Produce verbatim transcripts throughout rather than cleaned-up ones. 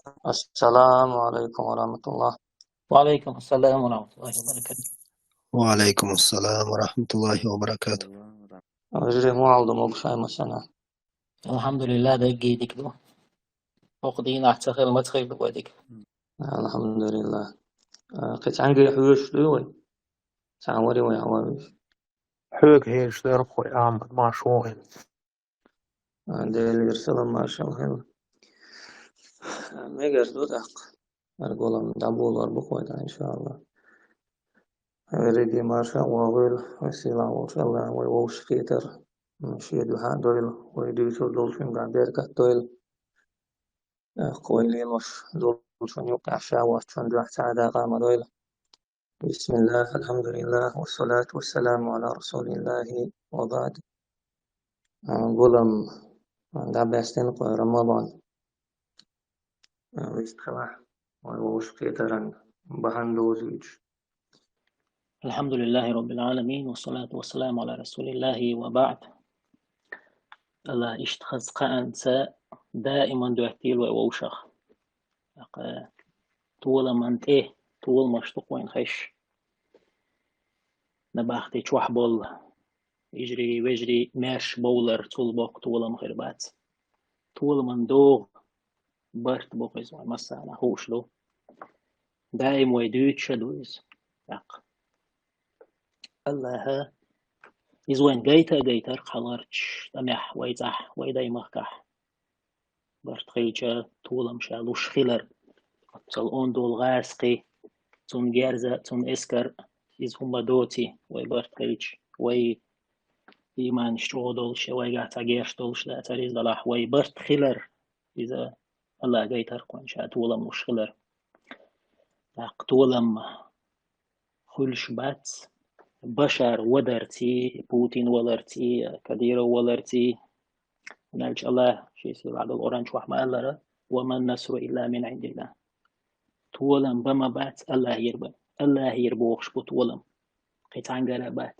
السلام عليكم ورحمة الله. وعليكم السلام ورحمة الله وبركاته. وعليكم السلام ورحمة الله وبركاته. Вежарий, хӀун хьал ду, могуш-ма шун? الحمد لله, дерриге дика ду. ХӀокху дийнахь ца хилла маца хир ду вай дика? الحمد لله. А, кхин цхьаьнгге хьоьжуш дуй вай? Цхьаъ варий вай хьавар везаш? Хьоьга хьоьжуш дара-кх вай, Ахьмад, марша вогӀийла. А, Делера салам-маршалла хуьлда. Мегар ду тӀаккха. ХӀара гулам дӀаболор бу-кх вай тӀаккха, иншааллахӀ. Вежарий, марша вогӀийла, вай сийлахь волчу АллахӀа вай вовшахкхетар, м, шен дуьхьа а дойла, вай дуьйцур долчуьнгахь беркат дойла. ТӀаккха вай лелош долчун юккъехь ша воцчунна дуьхьа цхьа а дакъа ма дойла. بسم الله، الحمد لله، والصلاة والسلام على رسول الله، وبعد. А, гулам, а, дӀабаьстина-кх вай Рамадан. А, вистхилахь, вай вовшахкхетаран бахьана довзуьйтуш. الحمد لله رب العالمين، والصلاة والسلام على رسول الله، وبعد. АллахӀа иштта хаза кхаанца даиман доьттийла вай вовшах. ТӀаккха толаман тӀе толамаш ду-кх вайна хезаш. Набахти чохь болу йижарий, вежарий, маьрша бовлар, цул боккха толам хир бац. Толаман догӀа барт бу-кх иза, вай массарна хууш ду. Даим вай дуьйцуш а ду иза. ТӀаккха АллахӀа иза вайна гайта а гайтар-кх хьалхарчу тӀамехь, вай цӀахь, вай даймахкахь. Барт хилча, толам ша луш хилар. Оццул онда волу гӀазкхи, цунна герз а, цунна эскар а, иза хӀумма доций, вай барт хилча, вай ийманаш чӀогӀа долуш я вайгахь цхьа герз долуш дацара иза, делахь вай барт хилар, иза АллахӀа гайтар-кх вайна ша толам луш хилар. ТӀаккха толам хуьлуш бац, Башар вадарций, Путин валарций, Кадыров валарций. ХӀунда аьлча АллахӀа шен сийлахь долу Къуръан чохь ма-аллара: «وما النصر إلا من عند الله». Толам бан ма бац АллахӀера бен. АллахӀера бохуш бу толам. Кхин цхьаьнгара а бац.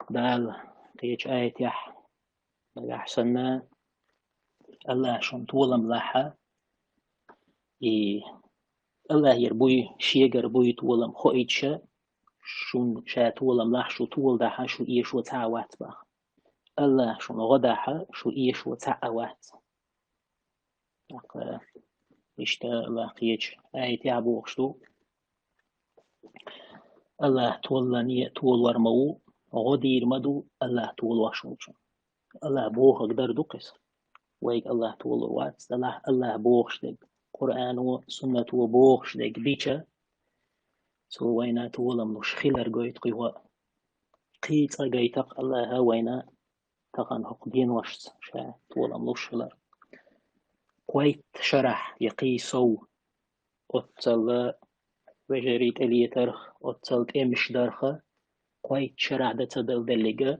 Дала кхечу аятехь: «Нагахь санна АллахӀа шуна толам лахь, и АллахӀера буй, шегара буй толам хоуьйтуш, шуна ша толам лахь, шу толадахь, шу эшо цхьа а вац», боху. АллахӀа шуна гӀо дахь, шу эшо цхьа а вац. ТӀаккха иштта АллахӀа кхечу аятехь бохуш ду: «АллахӀа толлане а толор ма ву, гӀо дийр ма ду АллахӀа толош волчун». АллахӀа бохург дар ду-кх иза. Вайга АллахӀа толур вац, делахь АллахӀа бохуш дерг, Къуръано, Суннато бохуш дерг дича, цо вайна толам луш хилар гойту кхин хӀоъ. Кхин цкъа гайта-кх АллахӀа вайна тахана хӀокху деношца ша толам луш хилар. Кхойтта шарахь я кхин сов оццул вежарий тӀелетарх, оццул тӀемаш дарх, кхойтта шарахь дан ца дала деллиг а,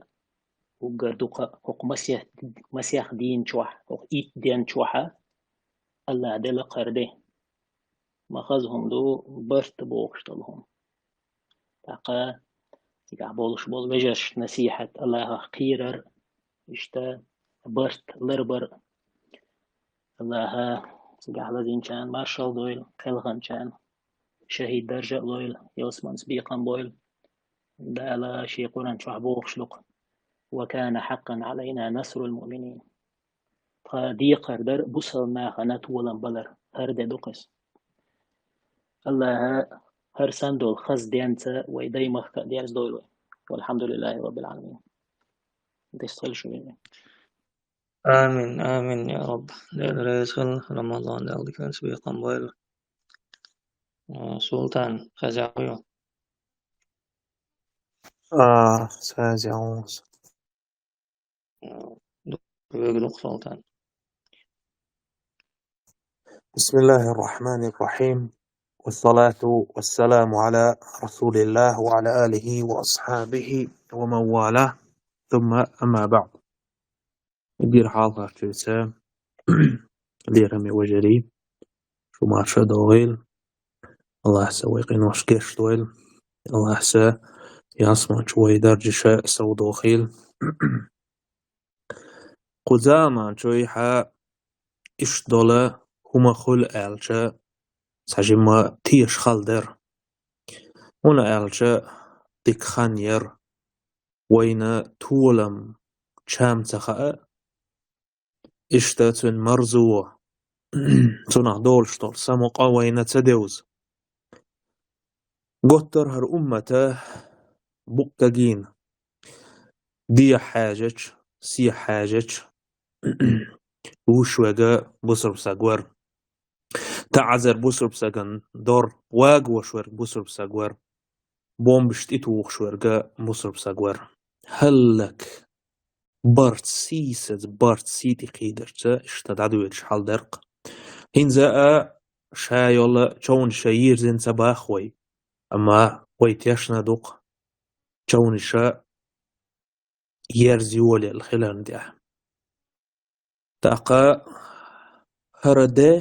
уггар дукха хӀокху масех-, масех дийна чохь, хӀокху итт ден чохь а АллахӀа делла кхара де. Ма хаза хӀума ду барт бохуш долу хӀума. ТӀаккха цигахь болуш болу вежаршна насихьат, АллахӀах кхерар, иштта барт ларбар. АллахӀа цигахь лазийначарна маршалла дойла, кхелхинчарна шахӀид даржа а лойла, ялсаманица бекхам бойла. Дала шен Къуръан чохь бохуш ду-кх: «وكان حقا علينا نصر المؤمنين». Тхан декхар дара бусалба нахана толам балар, хӀара де ду-кх иза. АллахӀа хӀара санна долу хаза денца вай даймахка а дерзадойла вай. والحمد لله رب العالمين. Дестхала шу вежарий. Амин, амин, я Рабб. Дела реза хуьлда, Рамадан Дала диканца бекхам бойла. А, Султан, хеза ю? А, хеза ю. А, ду-, вегу ду-кх, Султан. بسم الله الرحمن الرحيم. والصلاة والسلام على رسول الله وعلى آله وأصحابه ومن والاه. ثم أما بعد. Дира хьалхарчуьйца, лераме вежарий, шу марша догӀийла. АллахӀа вай къинош гечдойла. АллахӀа ялсамани чу вай даржаш сов дохийла. Кху заман чуьйхьа иштта долу хӀума хуьлу аьлча, цхьа жимма теша хала дара. ХӀунда аьлча дика хан яра. Вайна толам чам ца хаьа, иштта цуьнан марзо, цунах долуш долу самукъа вайна ца девза. Готтара хӀара уммата букъ кагийна, дехьа хьаьжача, сехьа хьаьжача, вуьш верг бусурба саг вара. ТаӀзар бусурба сагана дора, вагош верг бусурба саг вара. Бомбаш тӀетухуш верг бусурба саг вара. ХӀаллак! Барт сийсаза, барт сий тӀе кхийдарца, иштта дӀадоьдуш хьал дара-кх. ХӀинца а ша йолу човнаш йирзина ца боху вай, амма вай тешна ду-кх човнаш ерза йолаелла хиларна тӀехь. ТӀаккха хӀара де,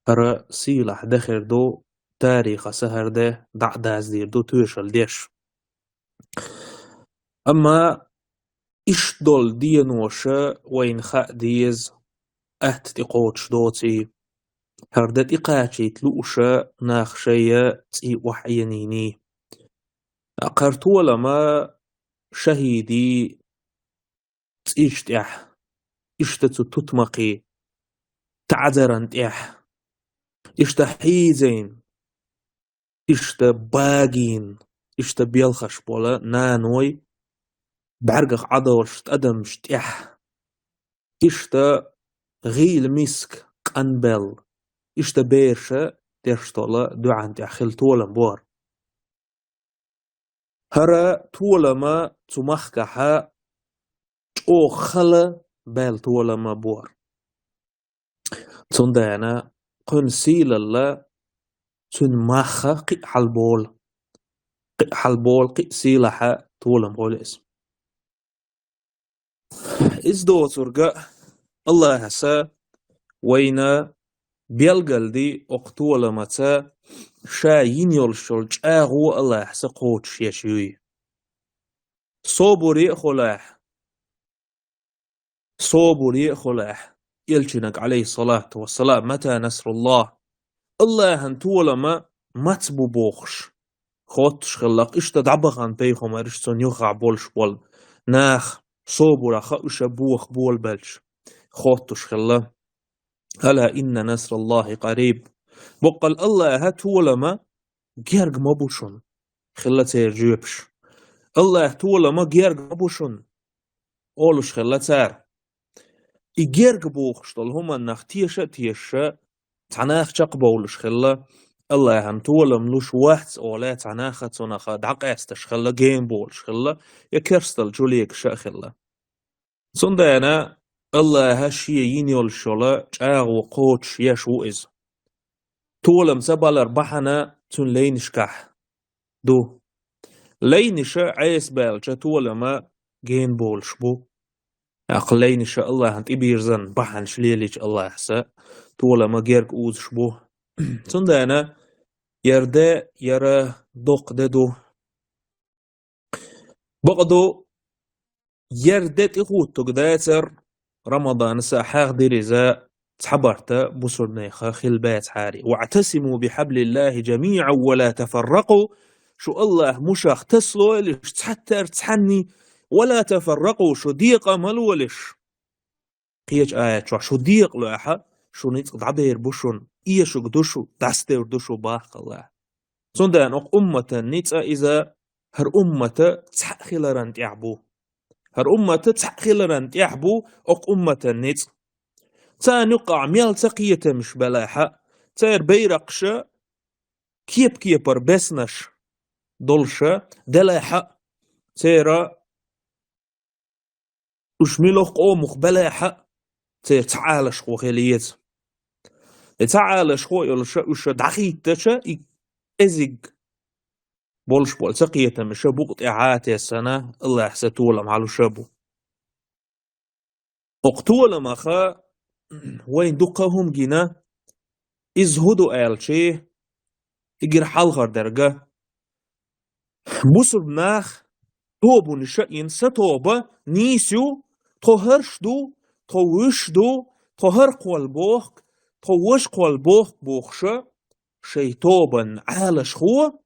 хӀара сийлахь де хир ду, тарихо са хӀара де дӀа а даздийр ду тоьшалла деш. Амма иштта долу деноша вайна хаа деза, атта тӀекхочуш доций, хӀара де тӀекхачийта лууша нах шайна цӀий охьаэниний. ТӀаккха хӀара толама шахӀидийн цӀийш тӀехь, иштта цу тутмакхийн таӀзаран тӀехь, иштта хьийзийна, иштта багийна, иштта белхаш болу наной, бӀаьргах Ӏадолуш тӀадамаш тӀехь, иштта гӀийла миска къанбелла, иштта бераша деш долу дуьхьан тӀехь хила толам бу хӀара. ХӀара толама цу махкахь чӀогӀа хала баьлла толама бу хӀара. Цундела кхуьнан сийлалла, цуьнан мах кхин а хьалаболу, кхин а хьалаболу, кхин а сийлахь толам хуьлу иза. Иза доцург а Аллахьас вайна белгалдо, окху толамаца ша йина йолуш йолу чӀагӀо Аллахьас кхочушъеш юй. Собаре а хуьлахь, собаре а хуьлахь, элчанга, Ӏалайхиссалату вассалам, мата насруллахь, Аллахьан толама маца бу бохуш, хоттуш хилла-кх, иштта дӀабахана пайхамарш, цунна юххехь болуш болу нах, собарах уьш боху болабелча, хоттуш хилла. Ала инна насраллахи къариб. Боккъал Аллахьан толама герга ма бу шуна, хилла церан жоьпаш. Аллахьан толама герга ма бу шуна, олуш хилла цара. И герга бохуш долу хӀуманах теша а тешаш, цхьа нах чекхбовлуш хилла, Аллахьан толам луш вац олий, цхьа нах а цунах дӀакъаьсташ хилла, генаболуш хилла, я керстал чу легаш а хилла. Цундела Аллахьа шен йина йолуш йолу чӀагӀо кхочушъеш ву иза. Толам ца балар бахьана цуьнан лайнашкахь ду. Лайнаша Ӏеса баьлча, толама генаболуш бу. ТӀаккха лайнаша Аллахьан тӀебирзина бахьанаш лелийча, Аллахьас толама герга узуш бу. Цундела яра де, яра доккха де ду. Бакъду, яра де тӀехӀуттург дацара, Рамадан са хьахдира иза, цхьа барта бусурнеха хила бацахьара. «ВаӀтасиму бихьаблиллахи жамиӀан ва ла тафарракъу», шу Аллахьан мушах тасалойла шу цхьаьнатара цхьанний, «ва ла тафарракъу», шу декъа ма лойла шу. Кхечу аят чохь: «Шу декъалойла, шу ницкъ дӀадер бу шуна, эшург ду шу, дӀасадер ду шу», боху Аллахьа. Цундела окху умматан ницкъ иза хӀара уммат цхьаъ хиларан тӀехь бу. ХӀара уммат цхьаъ хиларан тӀехь бу окху умматан ницкъ. Царна юккъехь мел ца кхетамаш белахь а, церан байракхаш кеп-кепара беснаш долуш делахь а, церан уьш муьлха къомах белахь а, церан цхьа Ӏалашхо хила еза. И цхьа Ӏалашхо а йолуш, уьш дӀахӀиттича, и кӀезиг болуш болу ца кхетамаш букъа тӀехь а тесна, Аллахьас толам хьалуш бу. Окху толамах вайна дуккха а хӀума гина, иза хӀун ду аьлча, и гира хьалхара дерг. Бусурба нах тобанаш а йина, сан тоба нийса ю, тхо хӀорш ду, тхо вуьш ду, тхо хӀара кхолла боху, тхо ваша кхолла бохк бохуша, шайн тобанна Ӏалашхо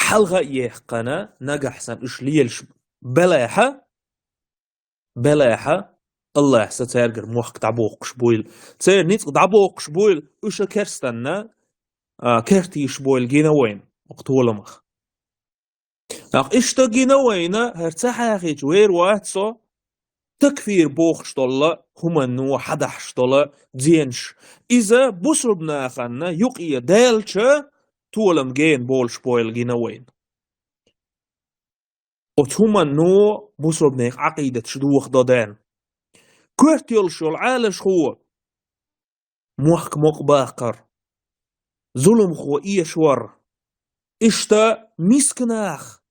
хьалха а ехкхана, нагахь санна уьш лелаш белахьа, белахьа, Аллахьса цаьргара мохк дӀабоккхуш буйла. Церан ницкъ дӀабоккхуш буйла, уьш а керстанна, а, кертийш буйла гина вайна, оха толамах. Нах иштта гина вайна, хӀара ца хьахийча вер вац со, такфир бохуш долла, хӀуманна хьадахьаш долла, дзенаш. Иза бусурбанаханна юкъе даьлча, толам гена болуш бойла гина вайна. Оцу хӀуманно бусурбанех Ӏакъидаташ дохадо даьнна. Коьрта йолуш йолу Ӏалашхо, мохк мокъабаккхар, зуламхо эшавар, иштта миска нах,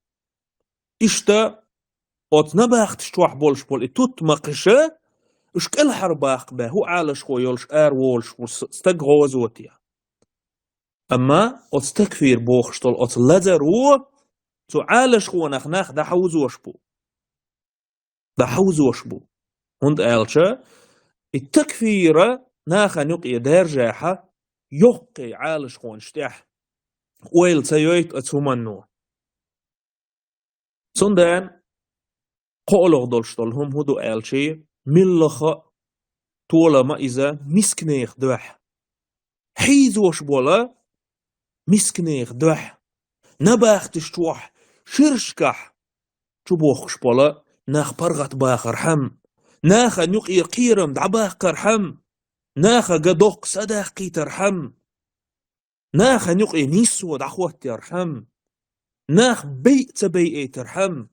иштта оцу набахташ чохь болуш болу и туттмакхаша, уьш кӀелхьарбаккха бен, хӀун Ӏалашхо йолуш ара волуш ву с-, стаг гӀозотехь. Амма оцу такфир бохуш долу оцу лазаро цу Ӏалашхонах нах дӀахьовзош бу. ДӀахьовзош бу. ХӀунда аьлча и такфира нахана юкъе даьржехьа, йоккхий Ӏалашхонаш тӀехь ойла ца йойту оцу хӀуманно. Цундела кхоалгӀа долуш долу хӀума хӀун ду аьлча, миллаха а толама иза мисканех дуьхьа. Хьийзош бола мисканех дуьхьа. Набахташ чохь, ширшкахь чубохкуш бола нах паргӀатбахархьама, нахана юкъера кхерам дӀабаккхархьама, нахага доккха са даккхийтархьама, нахана юкъе нийсо дӀахӀоттархьама, нах байа ца байийтархьама,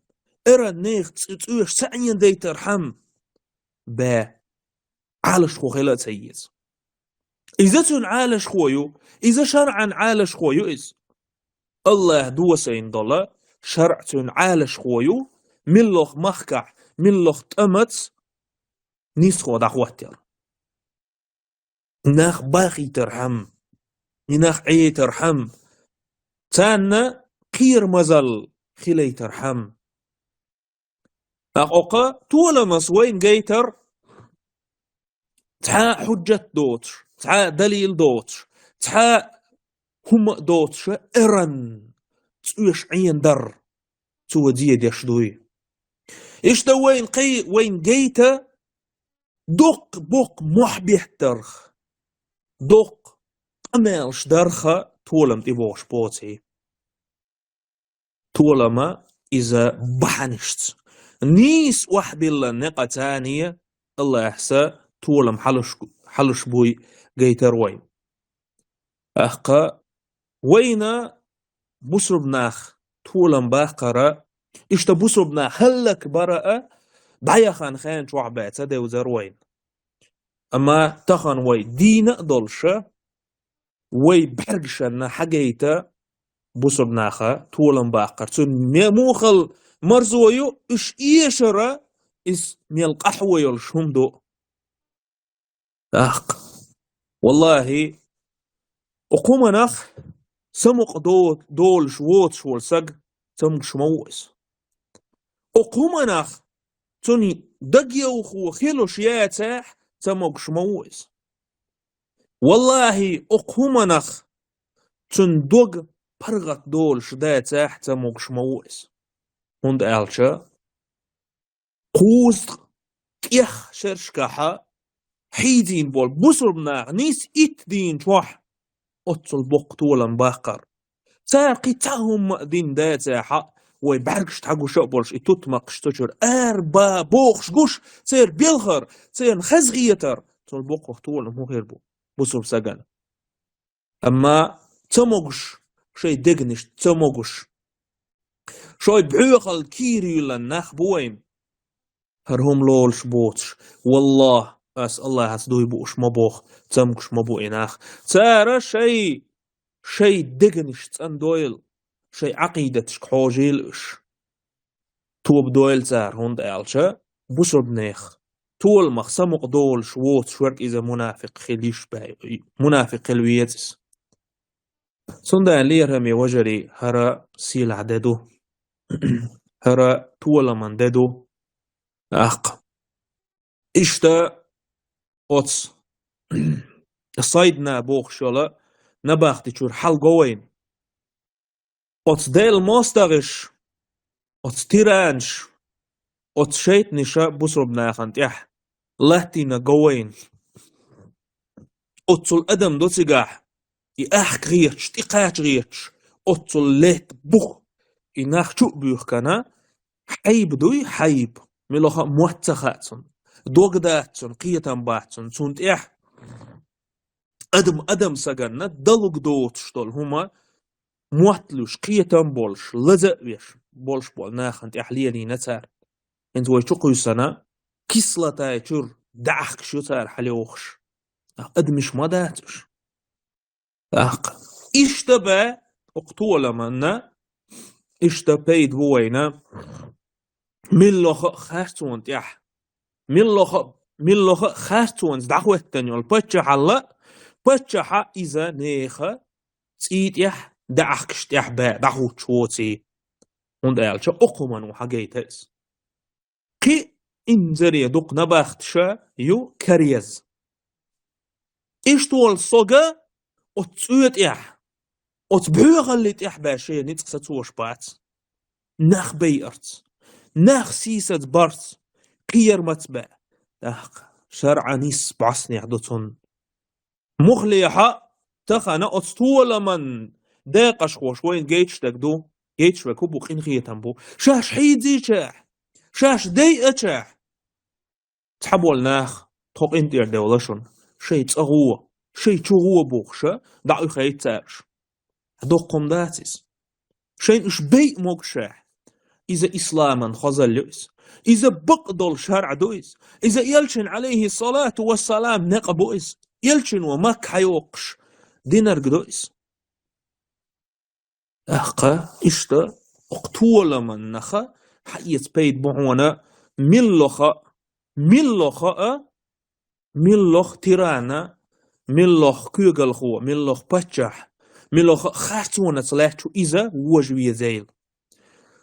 эран нехан цӀе-, цӀоьш ца Ӏендайтархьама, бе, Ӏалашхо хила а ца еза. Иза цуьнан Ӏалашхо ю, иза шарӀан Ӏалашхо ю иза. Аллаха досийна долу шарӀ цуьнан Ӏалашхо ю, миллох махкахь, миллох тӀамаца нийсхо дӀахӀоттар. Нах бахийтархьама, и нах Ӏетархьама, царна кхерамазалла хилийтархьама. Акъокха толамас вайна гайтар цхьа а хьуджат доцуш, цхьа а далил доцуш, цхьа а хӀума а доцуша эран цӀоьш Ӏендар цо зе деш дуй. Иштта вайна кхий, вайна гайта доккха боккха мохь беттарх, доккха къамелаш дарха толам тӀебогӀуш боций. Толама иза бахьанашца. Нийса охьабиллан некъа царне Аллахьса толам хьалуш, хьалуш буй гайтар вайн. Ахкха вайна бусурб нах толам баккхара, иштта бусурб нах хӀаллак бара а, дӀаяхан хен чохь баьца девзар вайн. Амма тахан вай дийна а долуша, вай бӀаьргашанна хьагайта бусурб наха толам баккхар. Цуьнан ме-, мухал марзо ю, уьш эшара, иза мел къахьо йолуш хӀума ду. ТӀаккха. Валлахи, окху манах самукъа до-, долуш воцуш волу саг цамгуш ма ву иза. Окху манах цунна дагайовхо хилуш яцахь, цамогуш ма ву иза. Валлахи, окху манах цуьнан дог паргӀат долуш дацахь, цамогуш ма ву иза. ХӀунда аьлча кхузткъа тӀех шершкахьа хьийзийна болу бусурб наха нийса итт дийна чохь оццул боккха толам баккхар. Цара кхин цхьа хӀумма а дина дацахьа, вай бӀаьргаш тхьагуша а болуш, и тутмакхаш цу чуьра ара ба бохуш гуш, церан белхар, церан хазахетар, цул боккхах толам хӀун хир бу бусурб сагана. Амма ца могуш, шайн дегнашца ца могуш, шой бӀоьхал кийра юьйлан нах бу вайн. ХӀара хӀума лолуш боцуш. Валлахь, ас Аллахьаца дуй бууш ма боху, цамгуш ма бу и нах. Цара шай, шай дегнаш цӀандойла, шай Ӏакъидаташка хьожийла уьш. Тоба дойла цара, хӀунда аьлча бусурбнех толамах самукъа долуш воцуш верг иза мунафикъ хила йиш бай, мунафикъ хила веза иза. Цундела лераме важарий, хӀара сийлахь де ду. ХӀара толаман де ду. Аккха. Иштта оцу Сайдна бохуш йолу набахти чуьра хьалго вайна. Оцу Делан мостагӀаш, оцу тиранаша, оцу шайтӀанаша бусурба нахана тӀехь латтийна го вайна. Оццул адам до цигахь, и ахка гӀеташ, тӀекхача гӀеташ, оццул летта бух, и нах чу а буьйхкана, хьайба дуй, хьайба, милоха а мотт ца хаьа цунна, дог дац цунна, кхетам бац цунна, цунна тӀехь адам, адам саганна далуг доцуш долу хӀума, мотт луьйш, кхетам болуш, лаза а веш, болуш болу нахана тӀехь лелийна цара. ХӀинца вай чу кхуьйсана, кислотай чуьра даьӀахкаш ю цара хьалайохуш. Адамаш ма дац уьш. ТӀаккха. Иштта бен, оцу толаманна, иштта пайда бу вайна, миллоха а харцонна тӀехь. Миллоха а, миллоха а харцонца дӀахӀоьттина йолу паччахьалла, паччахьа иза нехан цӀий тӀехь, даьӀахкаш тӀехь бен дӀахӀуттуш воций. ХӀунда аьлча окху хӀумано хьагайта иза. Кхин а инзаре дукха набахташа ю караяза. Иштта волу сога оцу цӀоь тӀехь, оцу бӀоьхалли тӀехь бен шен ницкъ сацош бац. Нах байарца, нах сийсаз барца, кхерамаца бен. ТӀаккха шарӀан нисса бӀостанехь ду цунна. Мухлехьа тахана оцу толаман декъашхоша вайна гайташ дерг ду, гайташ верг хӀун бу, къинхетам бу. Шаьш хьийзийчехь, шаьш дайъачехь. Цхьаболу нах тхо къинтӀера девлла шуна, шайн цӀа гӀо, шайн чу гӀо бохуша, дӀа а уьхайта цара уьш. Доккха хӀума дац иза. Шайна уьш байъа могушехь. Иза исламан хозалла ю иза. Иза бакъ долу шарӀа ду иза. Иза элчан, алейхиссалату вассалам, некъ бу иза. Элчано Макка хьайоккхуш динарг ду иза. ТӀаккха иштта окху толаманнаха хьаэца пайда бу хьуна, миллоха, миллоха а, миллох тирана, миллох куьйгалхо, миллох паччахь, миллоха а харцонаца лаьтташ ву иза вожа везийла.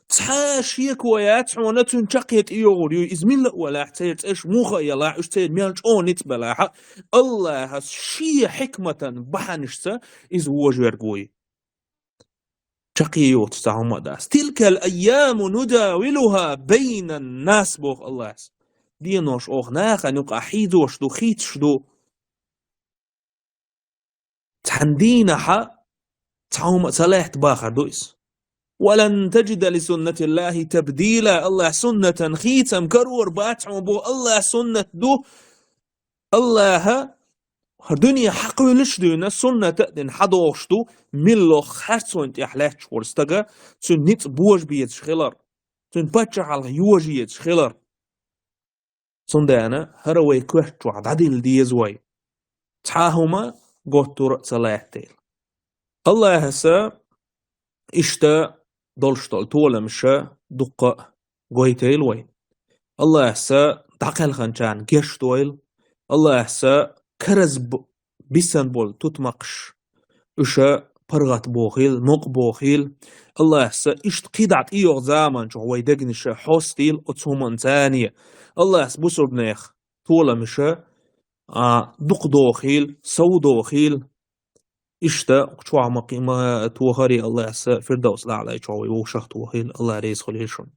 Цхьа а шеко яц хьуна цуьнан чаккхе тӀейогӀур ю иза милла а валахь, церан цӀераш муха а ялахь, уьш церан мел чӀогӀа ницкъ белахь а, Аллахьас шен хьикматан бахьанашца иза вожа верг вуй. Чаккхе йоцуш цхьа хӀума а дац. Тилкал айяму нудавилуха байнан нас, боху Аллахьас. Денош оха нахана юкъахь хьийзош ду, хийцаш ду. Цхьана дийнахьа цхьа хӀума а ца лаьтта бахар ду иза. Ва лан таджида ли суннатиллахи табдила. Аллахь суннатан хийцам карор бац хьуна боху. Аллахь суннат ду. Аллаха хӀара дуьне хьакхуьйлуш а дуьйна, сунната а дина хьадохуш ду, миллох харцонна тӀехь лаьтташ волу стага, цуьнан ницкъ божа безаш хилар, цуьнан паччахьалла йожа езаш хилар. Цундела хӀара вай коьрта чохь дӀадилла деза вай, цхьа а хӀума готтура а ца лаьттийла. Аллахьаса иштта долуш долу толамаша дуккха а гойтийла вай. Аллахьаса дӀакхелханчарна гечдойла. Аллахьаса караз б-, бисан болу тутмакхаш уьша паргӀат бохийла, мукъа бохийла. Аллахьаса иштта кхидӀа тӀейогӀу заманчохь вай дегнаша хьостийла оцу хӀуманца царна. Аллахьаса бусурбанех толамаша, а, дукха дохийла, сов дохийла. Иштта, чохь ма кхи-, ма тохари Аллахьаса Фирдавс Аълай чохь вай вовшах тохийла, Аллах реза хуьлийла шуна.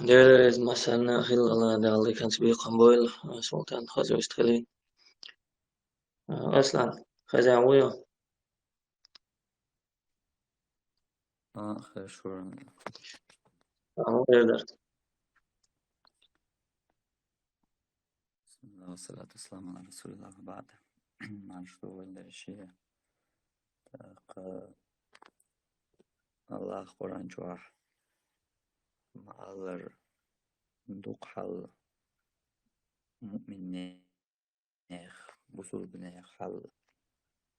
Дела реза массарна а хила, Аллах Дала диканца бекхам бойла, Султан хаза вист хили. Аслан, хаза вуйо? А, хорошо. А, вуйо дар. Бисмиллах, ва салату ва саламу ала расулиллах, ва баъд. Марш ду валла ши. ТӀаккха Аллах Къуръан чохь ма-аллара, дукха хьал муъминнех, бусурбанех хьал.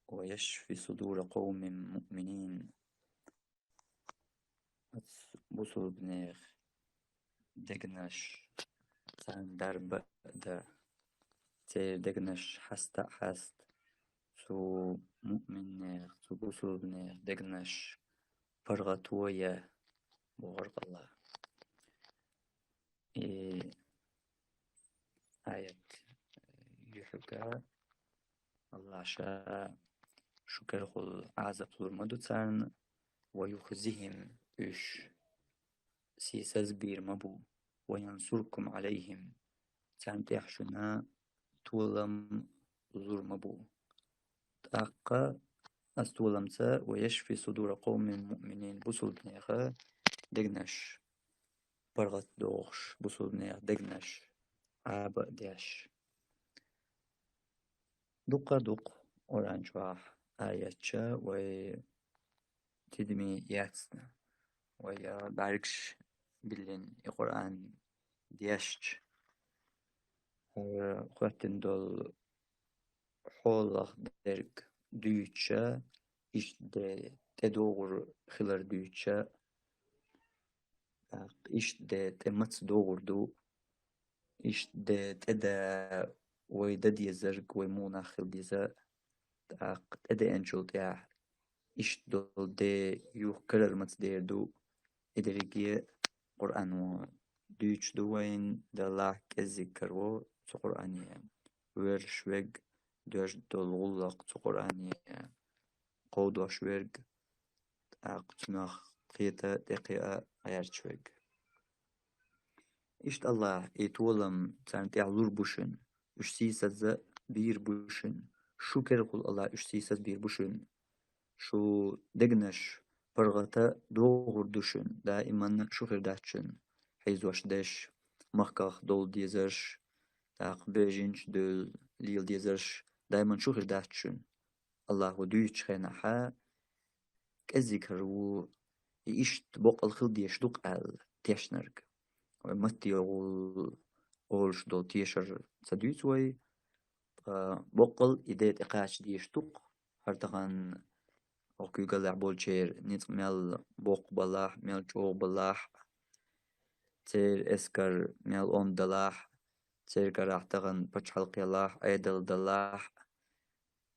Ва яшфи судура къавмин муъминин. Оцу бусурбанех дегнаш, царна дарба а дан, церан дегнаш хьаста а хьаста, цу муъминнех, цу бусурбанех дегнаш паргӀато ян бохург Аллах. И аят, Ша шукархул Ӏазап лур ма ду царна, ва юхзихим, уьш сийсаз бийр ма бу, ва янсуркум Ӏалайхим, царна тӀехь шуна толам лур ма бу. ТӀаккха ас толамца ва яшфи судура къовмин муъминин, бусулбанеха дегнаш паргӀат дохуш, бусулбанеха дегнаш Ӏаба а деш. Дукха-дукха Къуръан чохь аятча вай тидаме яцна, вай бӀаьргаш биллина и Къуръан дешча, хӀара хӀоьттина долу хьолах дерг дуьйцуча, иштта де тӀедогӀур хилар дуьйцуча, тӀаккха иштта де тӀе маца догӀур ду, иштта де тӀе да вай дан дезарг, вай муха нах хила деза, тӀаккха тӀедеанчул тӀаьхьа иштта долу де юха карара маца дер ду, и дерриге Къуръано дуьйцуш ду вайна, Даллахь кӀеззиг караво цу Къуръане воьрзуш верг, доьжна долу гӀуллакх цу Къуръане кховдош верг, тӀаккха цунах кхета, тӀекхиа гӀерташ верг. Иштта Аллахь и толам царна тӀехь лур бу шуна, уьш сийсаза бийр бу шуна, шу керахула Аллахь уьш сийсаз бийр бу шуна. Шу дегнаш паргӀата догӀур ду шуна, даиманна шу хир дац шуна хьийзош деш, махках довла дезарш, тӀаккха беженаш дуьйла лела дезарш, даиманна шу хир дац шуна. Аллахьо дуьйцучу хенахьа, кӀеззиг хӀара ву, и иштта боккъал хила дезаш ду-кх аьлла тешнарг. Вай матте йогӀу олуш долу тешар ца дуьйцу вай, ткъа боккъал и де тӀекхача дезаш ду-кх, хӀара тахана оха куьйгаллехь болчеран ницкъ мел боккха балахь, мел чӀогӀа балахь, церан эскар мел онда далахь, церан карахь тахана пачхьалкх ялахь, Ӏедал далахь,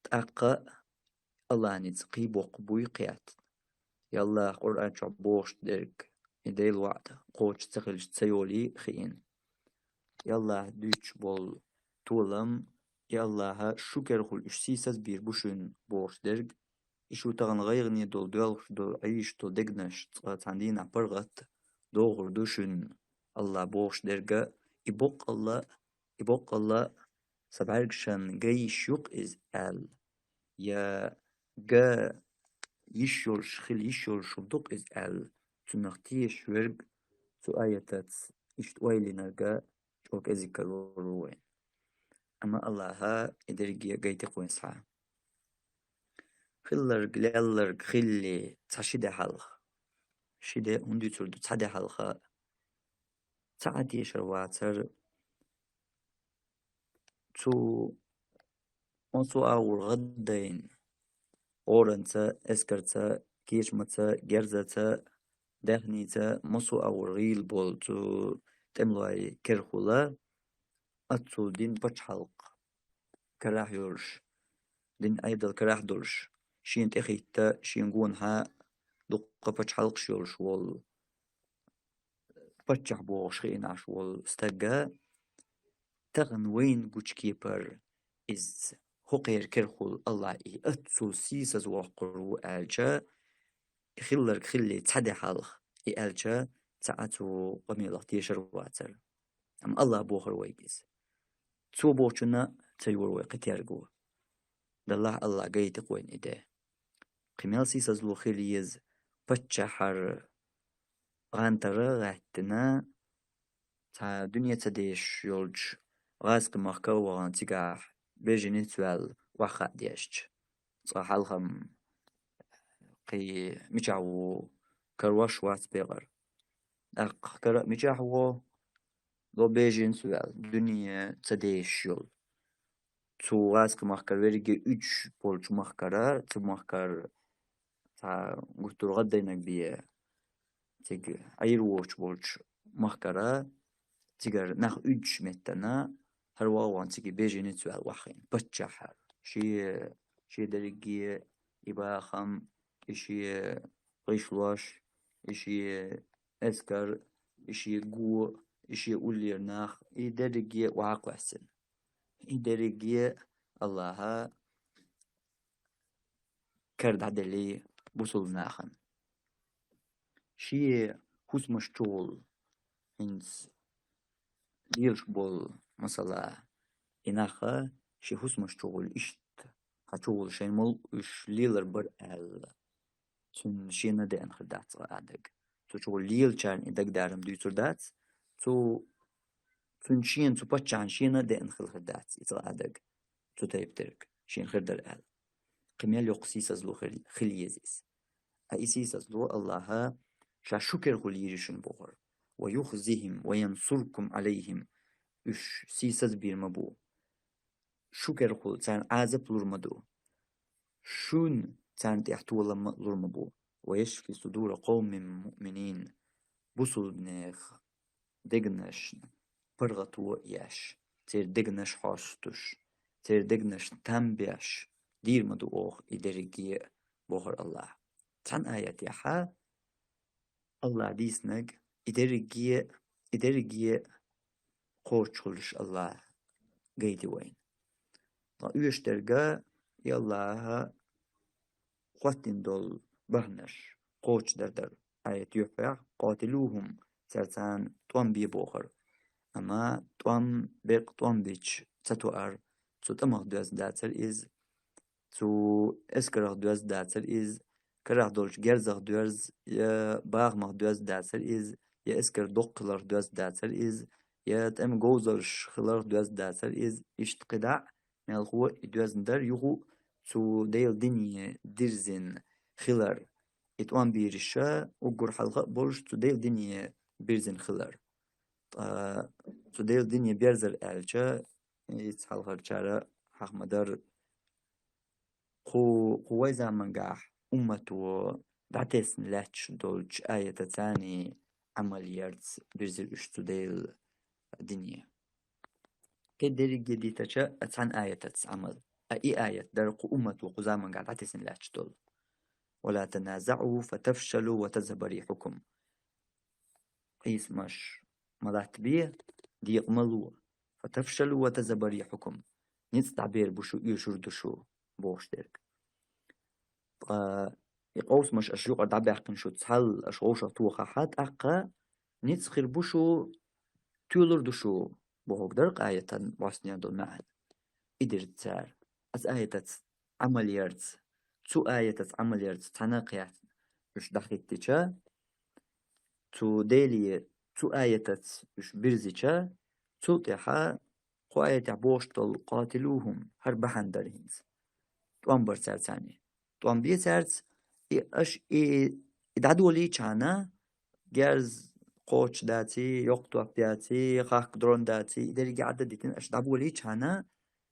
тӀаккха Аллахьан ницкъ кхин боккха буй кхетта. Яллахь Къуръан чохь бохуш дерг, и Делан ваӀда кхочуш ца хилча ца йолий хиъна. Яллахь дуьйцуш болу толам, Яллахьа шу керахула уьш сийсаз бийр бу шуна бохуш дерг, и шу тахана гӀайгӀане долу, доьлхуш долу, Ӏийш долу дегнаш цкъа цхьана дийнахь паргӀат догӀур ду шуна, Аллахь бохуш дерга, и боккъалла, и боккъалла сан бӀаьргашна ган йиш ю-кх иза аьлла, я ган йиш йолуш, хила йиш йолуш хӀума ду-кх иза аьлла, цунах тешаш верг цу аятаца иштта ойла йинарг чӀогӀа кӀезиг карор ву вайна. Амма Аллахьа и дерриге гайтира-кх вайна схьа. Хилларг, лелларг хилале цхьа ши де хьалха. Ши де хӀунда дуьйцур ду, цхьа де хьалха. Цхьа а тешар вацара. Цу массо а агӀор гӀаддайна, гӀоранца, эскарца, кечамаца, герзаца, даьхница, массо а агӀор гӀийла болу цу тӀемалойн керахула, оццул дин пачхьалкх карахь йолуш, дин Ӏедал карахь долуш, шена тӀехӀитта, шена гонахьа дуккха пачхьалкхаш йолуш волу, паччахь бохуш хиъна Ӏаш волу стага, тахана вайна гучу кепара иза хӀокхеран керахула Аллахь и оццул сийсаз воккхур ву аьлча, и хилларг хилале цхьа де хьалха, и аьлча, цхьа а цу къамелах тешар вацара. Амма Аллахь бохура вайга иза. Цо бохучунна ца йора вай кхин терго. Даллахь Аллахь гайтира-кх вайна и де. Кхин мел сийсазло хила еза, паччахьара гӀантара гӀаьттина, цхьа дуьне ца дезаш йолчу гӀазкхи махка а вахана, цигахь беженец ваьлла охьахаа дезча. Цкъа хьалха-м кхин мичахь ву карош вац бекъара. ТӀаккха кара а мичахь ву, ло беженец ваьлла, дуьне ца дезаш йолу. Цу гӀазкхи махкара верриге уьдуш болчу махкара, цу махкара цхьа гуттар а гӀаддайнарг бен, цига Ӏийр воцуш болчу махкара, цигара нах уьдучу меттана, хӀара вахана цига беженец ваьлла охьахиъна, паччахьара. Шен, шен дерриге и бахам, и шен гӀишлош, и шен эскар, и шен го, и шен уллера нах, и дерриге охьакхоьссина. И дерриге Аллахьа кара дӀаделли бусулба нахана. Шен хӀусамаш чугӀул хӀинца лелаш болу, масала, и нах шен хӀусамаш чугӀул иштта, хьан чугӀул шайн мол уьш лелар бара аьлла, цунна шена деана хир дац цкъа а дага. Цу чугӀул лелачарна и дагадарам дуьйцур дац, цу, цунна шена, цу паччахьна шена деана хила хир дац и цкъа а дага, цу тайпа дерг шена хир дара аьлла. Кхин мел йоккха сийсазло хир, хила еза иза. Ткъа и сийсазло Аллаха ша шун кара хуьлийла шуна бохура. «Ва юхзихим, ва янсуркум Ӏалайхим». Уьш сийсаз бийр ма бу. Шун кара хуьлу царна Ӏазап лур ма ду. Шуна царна тӀехь толам а лур ма бу. «Ва яшфи судура къавмин муъминин». Бусулбанех дегнашна паргӀато а еш, церан дегнаш хьостуш, церан дегнашна там беш, дийр ма ду оха и дерриге а, бохура Аллаха. Цхьана аятехь Аллаха дийцинарг и дерриге а, и дерриге а кхочуш хуьлуш Аллаха гайди вайна. Ткъа оьшуш дерг а и Аллаха хӀоттийна долу бахьанаш кхочушдар дара. Аят юьххьехь: «Къатилухум», цара царна тӀом бе бохура. Амма тӀом, беккъа тӀом бича ца тоар, цу тӀамах доьзна дацара иза, цу эскарах доьзна дацара иза, карахь долчу герзах доьзна, я бахамах доьзна дацара иза, я эскар доккха хиларх доьзна дацара иза, я тӀеман говзаллаш хиларх доьзна дацара иза, иштта кхидӀа а мелхо и доьзна дара, юха а цу Делан дине дирзина хилар. И тӀом бийраш а уггар хьалха а болуш, цу Делан дине бирзина хилар. Ткъа цу Делан дине берзар аьлча, иза хьалхарчара хьаха ма-дарра, кху, кху вай замангахь уммато дӀатесна лаьтташ долчу аятаца Ӏамал ярца бирзира уьш цу Делан дине. Кхин дерриге дитача, а цхьана аятаца Ӏамал. А и аят дара кху уммато кху замангахь дӀатесна лаьтташ долу: «Ва ла таназаӀу фатафшалу ва тазхаба рихьукум». Къийсамаш ма латтабе, декъа ма ло. «Фатафшалу ва тазхаба рихьукум». Ницкъ дӀабер бу шу, оьшур ду шу, бохуш дерг. Ткъа и къовсамаш аша юкъара дӀабаьккхина шу цхьаьна аша вовшах тохахь, тӀаккха ницкъ хир бу шу, тоьлур ду шу, бохург дара кху аятан бӀостанехьа долу маьӀна. И дира цара. Оцу аятаца Ӏамал ярца, цу аятаца Ӏамал ярца цхьаьна а кхетта уьш дӀахӀиттича, цу Деле, цу аятаца уьш бирзича, цул тӀаьхьа кху аятехь бохуш долу «къатилухум» хӀара бахьана дара хӀинца. ТӀом бар цара царна. ТӀом бе цаьрца, и аша и, и дӀадолийчхьана, герз кхочуш даций, йоккха топ яций, хахка дрон даций, и дерриге а дитина аша дӀаболийчхьана,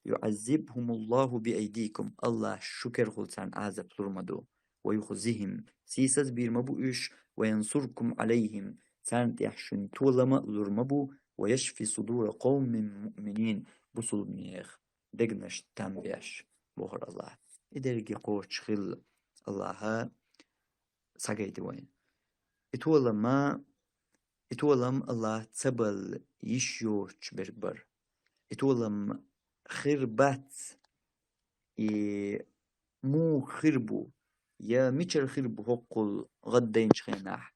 «юӀаззибхумуллаху биайдикум», Аллаха шун кара хуьлу царна Ӏазап лур ма ду, «ва юхзихим», сийсаз бийр ма бу уьш, «ва янсуркум Ӏалайхим», царна тӀехь шуна толам а лур ма бу, «ва яшфи судура къавмин муъминин», бусулбанех дегнаш там беш, бохура Аллаха. И дерриге кхочуш хилла Аллаха схьагайти вайна. И толам а, и толам Аллаха ца балла йиш йоцуш берг бара. И толам хир бац, и муха хир бу, я мичара хир бу хӀоккхул гӀаддайначу хенахь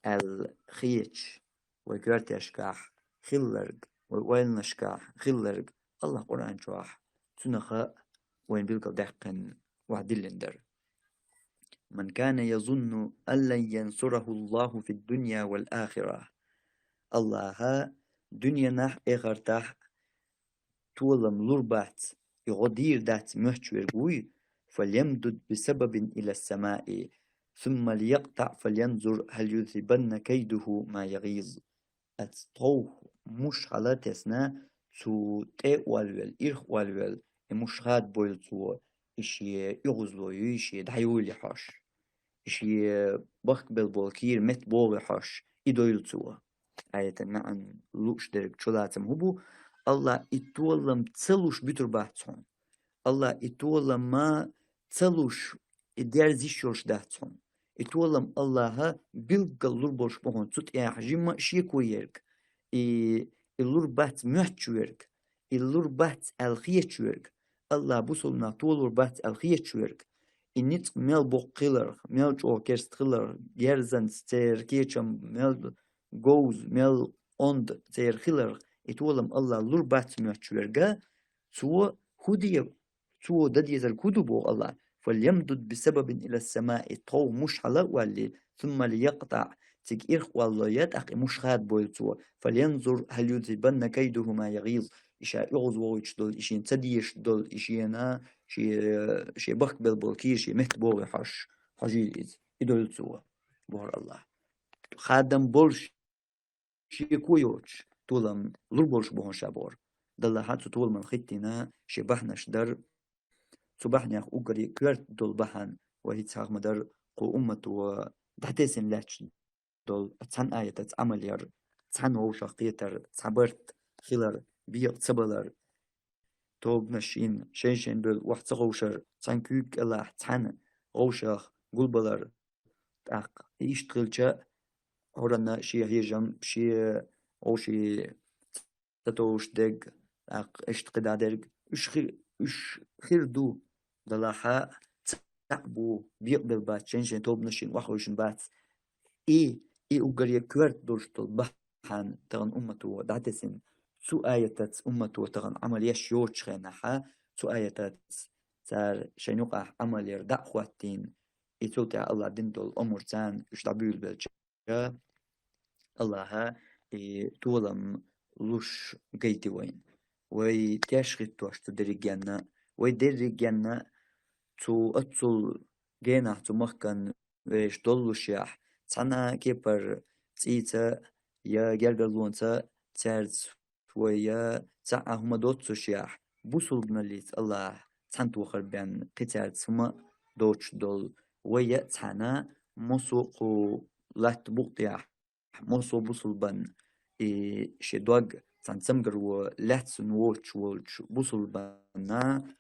аьлла хеташ, вай коьртешкахь хилларг, вай ойланашкахь хилларг, Аллаха Къуръан чохь цунах а вайна билггал даьккхина вайна диллина дара. «Ман кана язунну ан лан янсурахуллаху фид-дунья вал-ахира». Аллаха дуьненахь а, эхартахь а толам лур бац, и гӀо дийр дац моьттуш верг вуй, «фалямдуд бисабабин илас-самаи, сумма лиякътаӀ фалянзур хӀал юзхибанна кайдуху ма ягӀиз». Аца тховх муш хьала а тесна, цу тӀе а олвелла, ирх а олвелла, и муш хадабойла цо, и шен оьгӀазло юй, и шен дӀайойла хьош, и шен бахкабелла болу кийра метта богӀий хьош, и дойла цо. Аятан маьӀна лууш дерг чулацам хӀун бу? Аллаха и толам ца луш буьтур бац хьуна. Аллаха и толам ма ца луш, и дерза йиш йолуш дац хьуна. И толам Аллаха билггал лур болуш бу хьуна, цу тӀехь жимма а шеко ерг, и, и лур бац моьттуш верг, и лур бац аьлла хеташ верг, Аллаха бусулба нах толур бац аьлла хеташ верг, и ницкъ мел боккха хиларх, мел чӀогӀа керста хиларх, герзанца церан кечам мел говза, мел онда церан хиларх, и толам Аллахь лур бац моьттуш верга, цо хӀу де, цо дан дезарг хӀу ду боху Аллахь: «فليمدد بسبب إلى السماء», тхов муш хьала а валле, «ثم ليقطع», цига ирх а валло, я тӀаккха и муш хадабойла цо: «فلينظر هل يذهبن كيده ما يغيظ». И ша оьгӀазвохуьйтуш долу, и шена ца дезаш долу, и шена, шен, шен бахкабелла болу кийра шен метта богӀий хьожуш, хьожийла иза. И дойла цо, бохура Аллахь. Хадам болуш, шеко йоцуш, толам лур болуш бу хьуна ша, бохура. Даллахь цу толаман хӀиттийна шен бахьанаш дара. Цу бахьанех уггаре коьрта долу бахьана, вай хӀинца хьахма дара, кху уммато дӀатесина лаьтташ долу цхьана аятаца Ӏамал яр, цхьана вовшах кхетар, цхьа барт хилар, бекъа ца балар, тобанаш йина, шайн-шайн бевлла охьа ца ховшар, цхьана куьйга кӀелахь, цхьана вовшах гулбалар. ТӀаккха иштта хилча, хӀоранна шен хьежам, шен вовшийн ца товш дерг, тӀаккха иштта кхидӀа дерг, уьш хи-, уьш хир ду, Даллахь цхьаъ бу, бекъабелла бац, шайн-шайн тобанаш йина охьахевшина бац. И, и уггаре коьрта долуш долу бахьана тахана уммато дӀатесина. Цу аятаца уммато тахана Ӏамал еш йоцучу хенахь, цу аятаца цара шайн юкъахь Ӏамал яр дӀа а хӀоттийна, и цул тӀаьхьа Аллахь дина долу омра царна уьш дӀабуьйлабелча, Аллахьа и толам луш гайти вайна. Вай теш хӀиттош цу дерригенна, вай дерригенна цу оццул генахь цу махкан вешан доллушехь, цхьана кепара цӀийца я гергарлонца цаьрца вай я цхьа а хӀума доццушехь, бусулбаналлица Аллахь цхьаьнатохар бен кхин цаьрца хӀума доцуш долу, вай я а цхьана, массо а кху латта букъа тӀехь, массо а бусулбан, и шен дог цхьана цамгаро лаьцна воцуш волчу бусулбанна,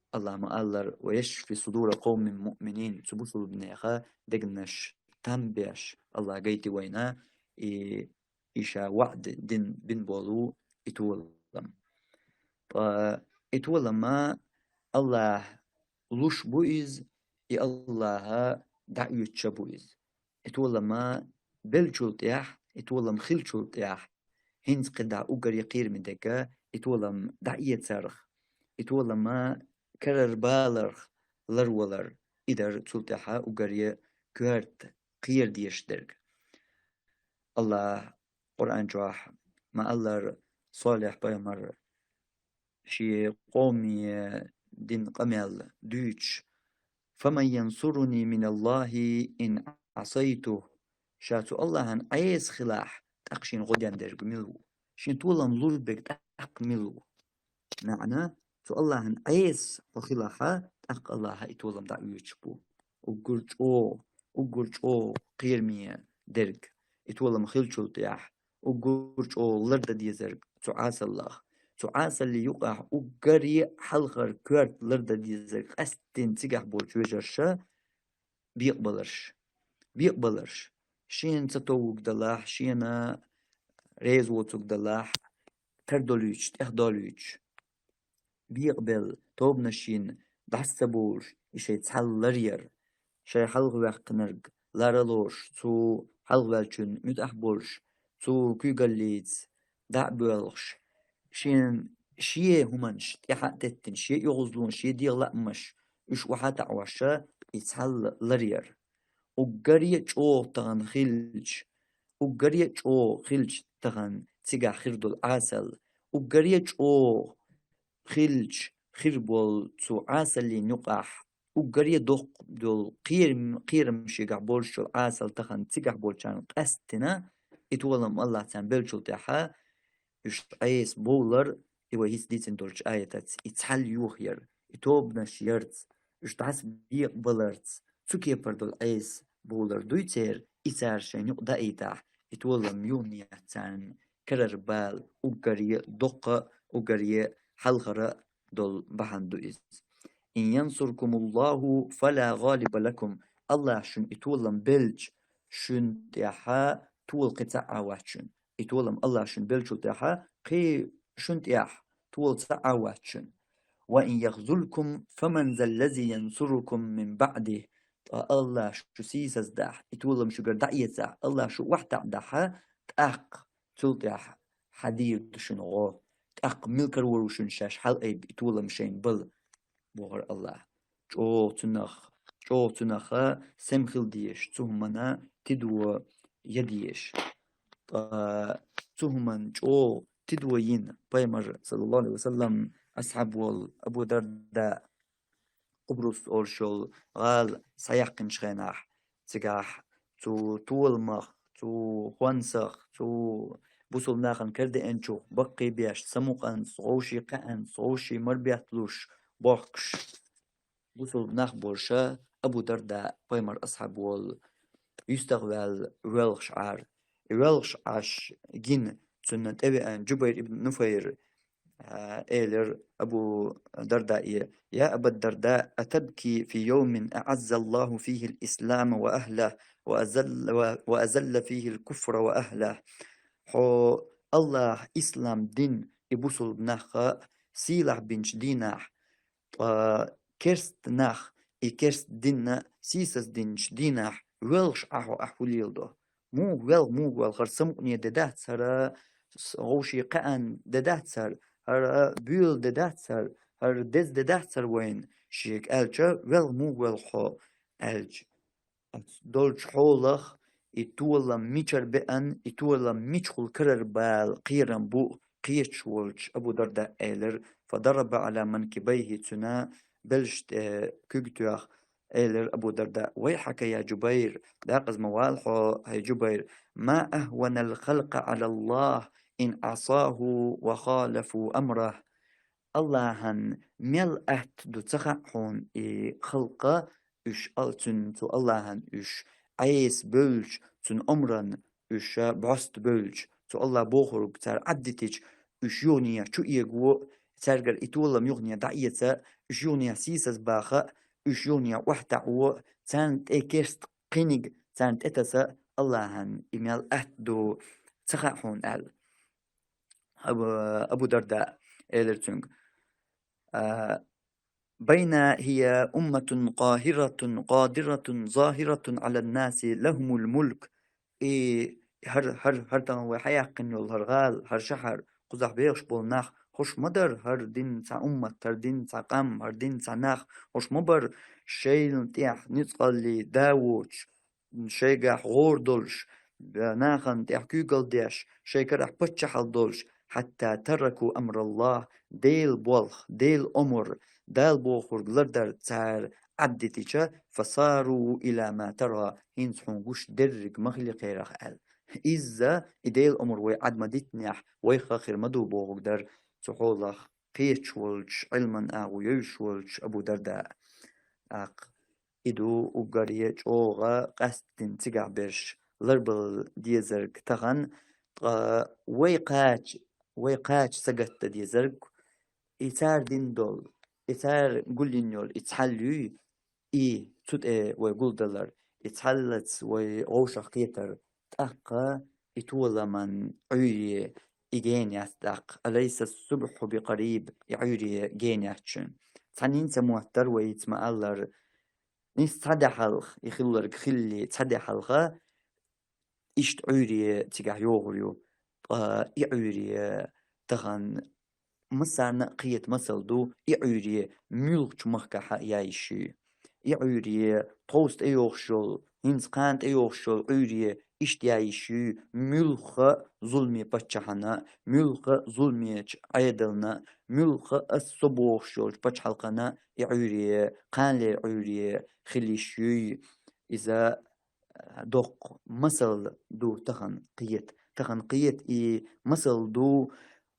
Аллахь ма-аллара: «ويشف صدور قوم مؤمنين», цу бусулбанеха дегнаш там беш Аллахь гайти вайна, и, и ша ваӀда дин бин болу и толам. Ткъа и толама Аллахь луш бу иза, и Аллахьа дӀаоьцуш бу иза. И толама беллачул тӀехь, и толам хиллачул тӀехь, хӀинца кхидӀа уггаре кхераме дерг и толам дӀаэцарх, и толама карара баларх ларвалар, и дара цул тӀаьхьа уггаре коьрта кхера дезаш дерг. Аллахь Къуръан чохь ма-аллара, Солихь пайхамар шен къоме дина къамел дуьйцуш: «فمن ينصرني من الله إن عصيته». Ша цу Аллахьан Ӏеса хилахь, тӀаккха шена гӀо ден дерг мила ву? Шен толам лур берг тӀаккха мила ву? МаьӀна: цу Аллахьан Ӏеса хьо хилахь, тӀаккха Аллахьа и толам дӀаоьцуш бу. Уггар чӀогӀа, уггар чӀогӀа кхераме дерг, и толам хиллачул тӀехь, уггар чӀогӀа лардан дезарг цу Ӏасаллах. Цу Ӏасаллин юкъахь уггаре хьалхара коьрта лардан дезарг къаьсттина цигахь болчу вежарша бекъабаларш. Бекъабаларш. Шена ца товвург далахь, шена реза воцург далахь, тардолуьйтуш, тӀехдолуьйтуш. Бекъабелла, тобанаш йина, дӀаса ца бовлуш, и шайн цхьаьна ларъяр. Шайн хьалхаваьккхинарг лара а лоруш, цу хьалхаваьллачунна муьтӀахь болуш, цу куьйгаллица дӀа а боьлхуш, шен, шен хӀуманаш тӀаьхьа а теттина, шен оьгӀазлонаш, шен дегӀан лаамаш, уьш охьа а таӀош, и цхьаьна ларъяр. Уггаре а чӀогӀа тахана хилча, уггаре а чӀогӀа хилча тахана цигахь хир долу Ӏасал, уггаре а чӀогӀа хилча хир болу цу Ӏасаллин юкъахь, уггаре а доккха долу кхерам-, кхерам шегахь болуш йолу Ӏасал тахана цигахь болчарна къаьсттина, и толам Аллахь царна беллачул тӀаьхьа, уьш Ӏеса бовлар, и вай хӀинца дийцина долчу аятаца, и цхьаьна йохаяр, и тобанаш ярца, уьш дӀаса бекъабаларца, цу кепара долу Ӏеса бовлар дуй церан, и цара шайн юкъа даийтахь, и толам юханехь царна карара бала уггаре а доккха, уггаре а хьалхара долу бахьана ду иза. «إن ينصركم الله فلا غالب لكم». Аллахь шуна и толам белча, шуна тӀехь тола кхин цхьа а вац шуна. И толам Аллахь шуна беллачул тӀаьхьа кхин шуна тӀехь тола цхьа а вац шуна. وإن يخذلكم فمن ذا الذي ينصركم من بعده. Ткъа Аллахӏ шу сийсаздахь, и толам шугара дӏаэцахь, Аллахӏ шу вахьтахь дахьа, тӏаккха цул тӏехь хьадийр ду шуна гӏо, тӏаккха милкар вар ву шуна шаьш хьалаайба и толам шайна бала, бохар Аллахӏ. ЧӀогӀа цунах, чӀогӀа цунаха сема хила дезаш, цу хӀумана тидо я дезаш. Ткъа цу хӀуман чӀогӀа тидо йина пайхамар, саллаллаху Ӏалайхи ва саллам, асхьаб волу Абу Дарда, Къубрус олуш йолу гӀала схьаяьккхинчу хенахь, цигахь цу толамах, цу хӀонсах, цу бусулба нахана карадеанчух баккхий беш, самукъанца, гӀовший кхаанца, гӀовший марбетталуш, бохкуш, бусулба нах болуша Абу Дарда пайхамар асхьаб волу, юьстах ваьлла воьлхуш Ӏара. И воьлхуш Ӏаш гина цунна тӀевеана Джубайр ибн Нуфайр, а, элира Абу Дардаъе: «Я Аба Дарда, атабки фи йовмин аъаззаллаху фихил ислама ва ахлах, ва азалла, ва, ва азалла фихил куфра ва ахлах?» Хьо Аллахь ислам дин, и бусулба нахха сийлахь бинчу дийнахь, ткъа керст нах и керст динна сийсаз динчу дийнахь воьлхуш Ӏа хьо ахь хӀу леладо? Муха воьлху, муха воьлху? ХӀара самукъане де дац, хӀара с-, гӀовший кхаан де дац хӀара, хӀара буьйла де дац хӀара, хӀара деза де дац хӀара вайна, шега аьлча, воьлху, муха воьлху хьо аьлча. Оцу долчу хьолах и толам мичара беан, и толам мичахула карара бала кхерам бу кхеташ волчу Абу Дарда элира, фадараба Ӏала манкибайхи, цуьнан белшаш тӀе куьг тоьхна, элира Абу Дарда: «Вайхьака, я Джубайр, дакъаза ма вала хьо, хӀай Джубайр, ма ахванал халкъа Ӏалаллахь ин Ӏасаху ва халафу амрах». Аллахьан мел атта ду ца хаьа хьуна и халкъа, уьш ал-, цуьнан, цу Аллахьан уьш Ӏеса бевлча, цуьнан омран уьш бӀоста бевлча, цу Аллахь бохург цара Ӏаддитича, уьш юхане чу эго, цаьргара и толам юхане дӀаэца, уьш юхане сийсаз баха, уьш юхане охьатаӀо, царна тӀе керст кхиниг царна тӀетаса Аллахьан и мел атта ду ца хаьа хьуна аьлла. Абу, Абу Дарда элира цуьнга: «А, байна хия умматун къахиратун, къадиратун, захиратун Ӏалан наси лахумул мулк». И хӀар, хӀар, хӀар тахана вай хьаяьккхина йолу хӀара гӀала, хӀара шахьар, кхузахь бехаш болу нах, хӀорш ма дара хӀара дин цхьа уммат, хӀара дин цхьа къам, хӀара дин цхьа нах, хӀорш ма бара шайна тӀехь ницкъалле да воцуш, шайгахь гӀора долуш, нахана тӀехь куьйгалла деш, шайн карахь паччахьалла долуш, хьатта тараку амраллахь, Делан болх, Делан омар, Дала бохург лардар цара Ӏаддитича, фасару ила ма тара, хӀинца хьуна гуш дерриг ма хили кхерах аьлла. Изза и Делан омар вай Ӏад ма дитинехь, вайх а хир ма ду бохург дара цу хьолах кхеташ волчу, Ӏилман агӀо йовзуш волчу Абу Дарда. ТӀаккха и ду уггаре чӀогӀа къаьсттина цигахь берш ларбала дезарг тахана, ткъа вай кхача, вай кхача сагатдан дезарг, и цара дина долу, и цара гулйина йолу и цхьалла юй, и цу тӀе вай гулдалар, и цхьаллаца вай вовшах кхетар, тӀаккха и толаман Ӏуьйре и гена яц тӀаккха, алайса субхьу бикъариб, и Ӏуьйре гена яц шуна. Цхьаннен ца моттара вай, ица ма-аллара, нис цхьа де хьалха, и хилларг хилли цхьа де хьалха, иштта Ӏуьйре цигахь йогӀур ю. Ткъа и Ӏуьйре тахана массарна а кхета масал ду, и Ӏуьйре муьлххачу махкахь а яйиш ю. И Ӏуьйре тховса тӀейогӀуш йолу, хӀинца кхана тӀейогӀуш йолу Ӏуьйре иштта яйиш ю, муьлхха а зуламе паччахьана, муьлхха а зулмечу Ӏедална, муьлхха а ас со бохуш йолчу пачхьалкхана и Ӏуьйре, кханалера Ӏуьйре хила йиш юй. Иза доккха масал ду тахана кхета. Тахана кхета и масал ду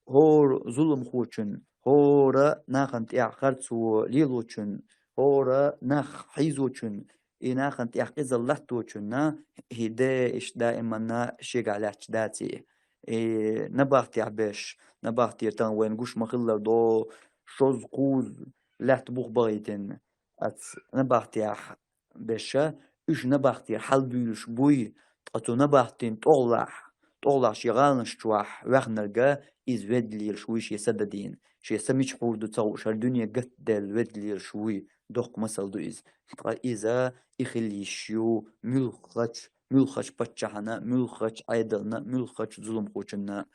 хӀора зуламхочун, хӀора нахана тӀехь харцо лелочун, хӀора нах хьийзочун, и нахана тӀехь къизалла латточунна, хӀи де иштта даиманна шегахь лаьтташ даций. И набахтехь беш, набахтера тахана вайна гуш ма-хиллара до, шозза-кхузза лаьтта бух бахийтина, аца набахтехь беша, уьш набахтера хьалабуьйлуш буй, ткъа цу набахтин тӀогӀлахь, тӀолахь шен гӀаланаш чохь ваьхнарг, иза ведда лелаш вуй шен са дадийна. Шен са мича хьур ду ца хууш, хӀара дуьне гатделла ведда лелаш вуй, доккха масал ду иза. Ткъа иза и хила йиш ю муьлххачу, муьлххачу паччахьана, муьлххачу Ӏедална, муьлххачу зуламхочунна.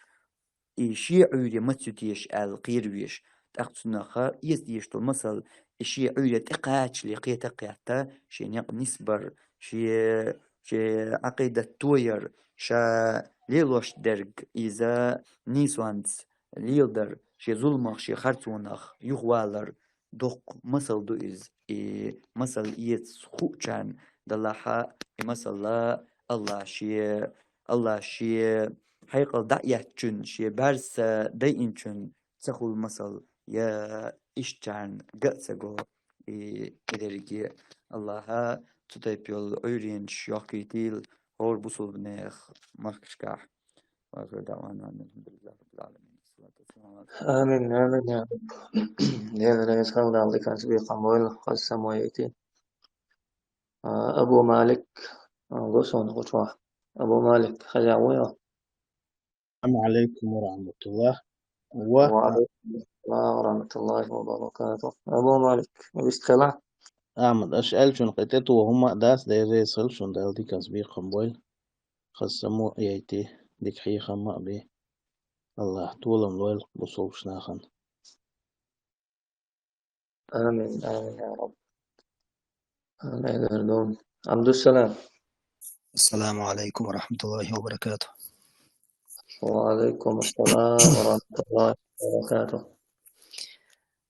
И шен Ӏуьйре маца ю теша аьлла кхеравеш. ТӀаккха цунах эца дезаш долу масал, и шен Ӏуьйре тӀекхачале кхета а кхетта, шен некъ нисбар, шен, шен Ӏакъидат тояр, ша лелош дерг иза нийсонца леладар, шен зуламах, шен харцонах юхавалар, доккха масал ду иза. И масал эца хуучарна далахь, и масала Аллах шен, Аллах шен хьекъал дӀа а эцначун, шен бӀаьрса дайинчун ца хуьлу масал, я ишттачарна ган а ца го и, и дерриге. Аллаха цу тайпа йолу Ӏуьйренаш йохкийтийла хӀора бусулбанех махкашкахь. وآخر دعوانا أن الحمد لله رب العالمين. الصلاة والسلام على Амин, амин, я Рабб. Дела реза хуьлда, Дала диканца бекхам бойла, хаза самой йойти. А, Абу Малик, а, го суна гучохь. Абу Малик, хаза вуй хьо? السلام عليكم ورحمة الله. Ва алейкум ассалам ва рахматуллахи ва баракатух. Абу Малик, вистхила? Ахьмад, аша аьллачунна кхин тӀетоха хӀума а дац, Дела реза хуьлда шуна, Дала диканца бекхам бойла. Хаза само а йойти, дика хьехам а бе. Аллаха толам лойла бусулба нахана. Амин, амин, я Рабб. Амин, Абдусалам. السلام عليكم ورحمة الله وبركاته. وعليكم السلام ورحمة الله وبركاته.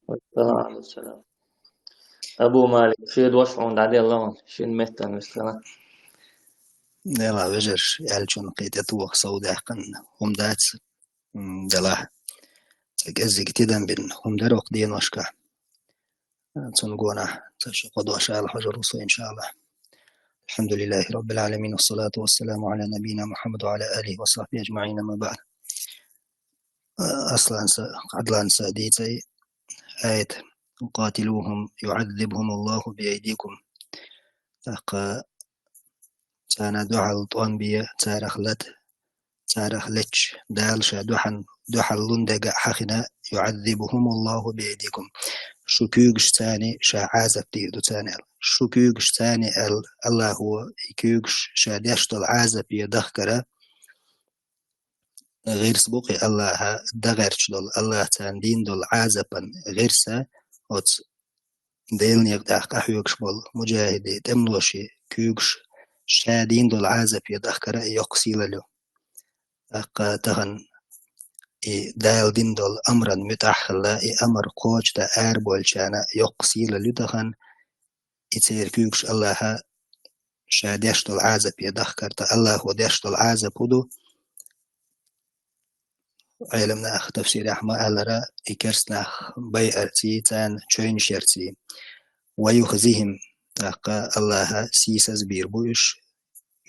Ва алейкум салам. Абу Малик, шен дош хьуна дӀаделла ван, шен меттан вистхила. Дела вежарш, аьллачунна кхин тӀетоха сов даьккхина хӀума дац, м, делахь. Цхьа кӀеззиг тидам бина хӀума дара оха деношкахь. Цунна гонахь, ца ши кхо дош ала хьожур ву со, иншааллахӀ. الحمد لله رب العالمين، والصلاة والسلام على نبينا محمد وعلى آله وصحبه أجمعين، أما بعد. Аслан са, Ӏадлан са дийцай аят: «قاتلوهم يعذبهم الله بأيديكم». ТӀаккха царна дуьхьал тӀом бе, царах лата, царах летча, Дала ша дуьхьан, дуьхьал лун дега а хьахина, «يعذبهم الله بأيديكم». Шу куьйгаш царна ша Ӏазап дийр ду царна аьлла. Шу куьйгаш царна аьлла, Аллахо и куьйгаш ша деш долу Ӏазапе дахкара, гӀирс бу кхин Аллаха дагӀерчу долу, Аллаха царна дийна долу Ӏазапан гӀирса оцу Делан некъа тӀехь къахьоьгуш болу муджахидийн тӀемалошийн куьйгаш ша дийна долу Ӏазапе дахкара а йоккха сийлалла ю. ТӀаккха тахана и Дала дина долу амран муьтӀахь хилла, и амар кхочушдан арабевллачарна йоккха сийлалла ю тахана, и церан куьйгаш Аллаха ша деш долу Ӏазапе дахкара. Ткъа Аллахо деш долу Ӏазап хӀун ду? Ӏеламнаха тафсирехь ма-аллара, и керста нах байарций, царна чевнаш ярций. «ويخزيهم», тӀаккха Аллаха сийсаз бийр бу уьш,